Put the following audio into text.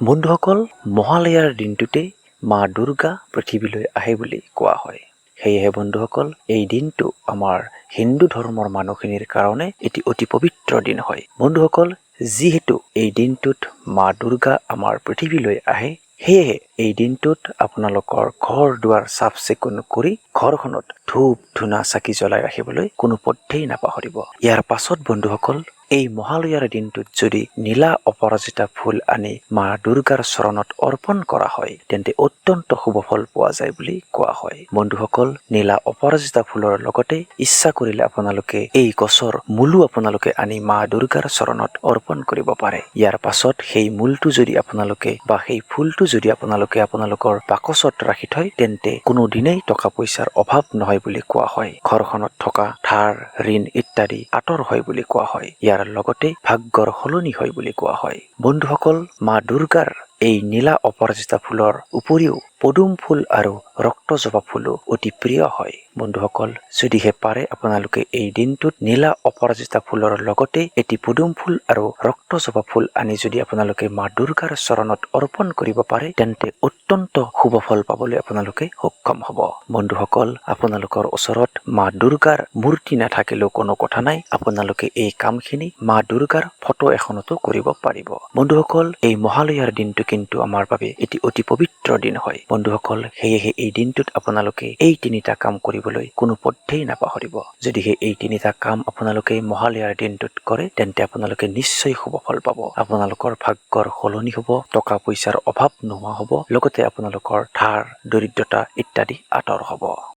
বন্ধুসকল, মহালয়াৰ দিনটোতে মা দুৰ্গা পৃথিৱীলৈ আহে বুলি কোৱা হয়। সেয়েহে বন্ধুসকল, এই দিনটো আমাৰ হিন্দু ধৰ্মৰ মানুহখিনিৰ কাৰণে এটি অতি পবিত্ৰ দিন হয়। বন্ধুসকল, যিহেতু এই দিনটোত মা দুৰ্গা আমাৰ পৃথিৱীলৈ আহে, সেয়েহে এই দিনটোত আপোনালোকৰ ঘৰ দুৱাৰ চাফ চিকুণ কৰি ঘৰখনত ধূপ ধূনা চাকি জ্বলাই ৰাখিবলৈ কোনো পধ্যেই নাপাহৰিব। ইয়াৰ পাছত বন্ধুসকল, এই মহালয়াৰ দিনটোত যদি নীলা অপৰাজিতা ফুল আনি মা দুৰ্গাৰ চৰণত অৰ্পণ কৰা হয়, তেন্তে অত্যন্ত শুভ ফল পোৱা যায় বুলি কোৱা হয়। বন্ধুসকল, নীলা অপৰাজিতা ফুলৰ লগতে ইচ্ছা কৰিলে আপোনালোকে এই গছৰ মূলো আপোনালোকে আনি মা দুৰ্গাৰ চৰণত অৰ্পণ কৰিব পাৰে। ইয়াৰ পাছত সেই মূলটো যদি আপোনালোকে বা সেই ফুলটো যদি আপোনালোকে আপোনালোকৰ বাকচত ৰাখি থয়, তেন্তে কোনোদিনেই টকা পইচাৰ অভাৱ নহয় বুলি কোৱা হয়। ঘৰখনত থকা ধাৰ ঋণ ইত্যাদি আঁতৰ হয় বুলি কোৱা হয়। ইয়াৰ লগতে ভাগ্যৰ সলনি হয় বুলি কোৱা হয়। বন্ধুসকল, মা দুৰ্গাৰ এই নীলা অপৰাজিতা ফুলৰ উপৰিও পদুম ফুল আৰু ৰক্ত জবা ফুলো অতি প্ৰিয় হয়। বন্ধুসকল, যদিহে পাৰে আপোনালোকে এই দিনটোত নীলা অপৰাজিতা ফুলৰ লগতে এটি পদুম ফুল আৰু ৰক্ত জবা ফুল আনি যদি আপোনালোকে মা দুৰ্গাৰ চৰণত অৰ্পণ কৰিব পাৰে, তেন্তে অত্যন্ত শুভ ফল পাবলৈ আপোনালোকে সক্ষম হ'ব। বন্ধুসকল, আপোনালোকৰ ওচৰত মা দুৰ্গাৰ মূৰ্তি নাথাকিলেও কোনো কথা নাই। আপোনালোকে এই কামখিনি মা দুৰ্গাৰ ফটো এখনতো কৰিব পাৰিব। বন্ধুসকল, এই মহালয়াৰ দিনটো কিন্তু আমাৰ বাবে এটি অতি পবিত্ৰ দিন হয়। বন্ধুসকল, সেয়েহে এই দিনটোত আপোনালোকে এই তিনিটা কাম কৰিবলৈ কোনো পধ্যেই নাপাহৰিব। যদিহে এই তিনিটা কাম আপোনালোকে মহালয়াৰ দিনটোত কৰে, তেন্তে আপোনালোকে নিশ্চয় শুভ ফল পাব। আপোনালোকৰ ভাগ্যৰ সলনি হ'ব, টকা পইচাৰ অভাৱ নোহোৱা হ'ব, লগতে আপোনালোকৰ ধাৰ দৰিদ্ৰতা ইত্যাদি আঁতৰ হ'ব।